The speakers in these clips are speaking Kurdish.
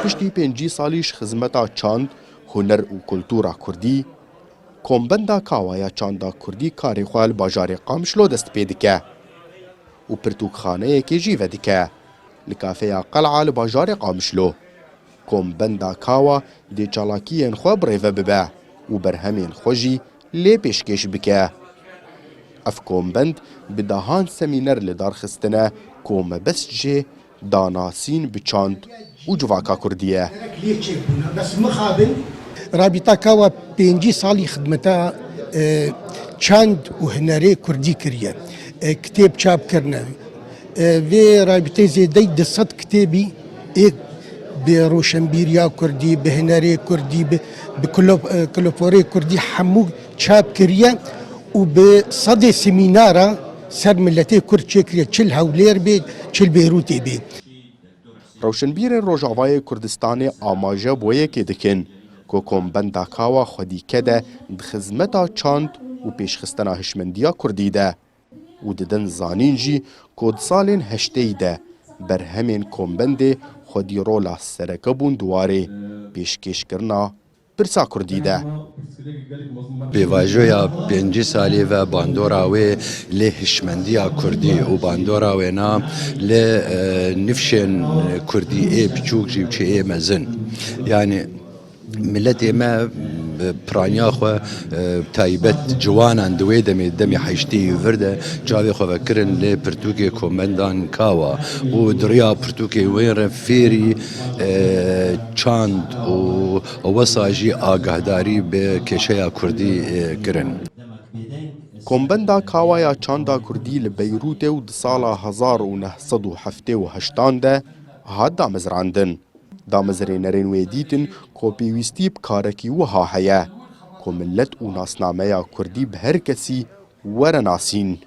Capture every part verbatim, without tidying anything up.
Piştî pêncî salî ji xizmeta çand, huner û kultura kurdî, Kombenda Kawa ya Çanda Kurdî karê xwe li bajarê Qamişlo dest pê dike û pirtûkxaneyekê jî vedike li kafeya Qel'a li bajarê Qamişlo. Kombenda Kawa dê çalakiyên xwe birêve bibe û berhemên xwe jî lê pêşkêş bike. Ev kombend bi dehan semîner li dar xistine ku mebest jê danasîn bi çand û civaka kurdî ye. Rabîta Kawa pêncî salî xidmeta, e, çand û hunerê kurdî kiriye. E, kitêb çap kirine. E, vê rabîtê zêdeyî du sed kitêbî ê bi roşenbîriya kurdî, bi hunerê kurdî, bi, bi kilo-, e, kiloforê kurdî hemû çap kiriye û bi sedê semînara ser miletê kurd çêkiriye, çi li Hewlêr bê, çi li Bêrûtê bê. Rewşenbîrên Rojavayê Kurdistanê amaje bo yekê dikin ku Kombenda Kawa xwedî kede di xizmeta çand û pêşxistina hişmendiya kurdî de û didin zanîn jî ku di salên heşteyî de berhemên kombendê xwedî rola sereke bûn di warê pêşkêşkirina pirsa kurdî de. Pêvajoya pêncî salî ve bandora wê lê hişmendiya kurdî û bandora wêna lê, e, nifşên kurdî ê biçûk jî û çi ê mezin. Yanî miletê me, e, piraniya xwe, e, taybet ciwanan di wê demê, demê heştê û vir de çavê xwe vekirin lê pirtûkê Komendan Kawa û di riya pirtûkê wê re fêrî, e, çand û wesa jî agahdarî bi kêşeya kurdî, e, kirin. Kombenda Kawa ya Çanda Kurdî li Beyrûtê û di sala hezar û neh sed û heftê û heştan de hat damezrandin. Damezrênerên wê dîtin ku pêwîstî bi karekî wiha heye ku milet û nasnameya kurdî bi her kesî were nasîn.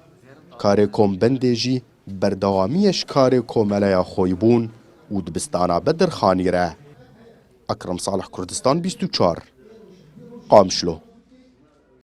Karê kombendê jî berdewamî ye ji karê Komeleya Xoybûn û Dibistana Bedirxanî re. Ekrem Salih, Kurdistan bîst û çar, Qamişlo.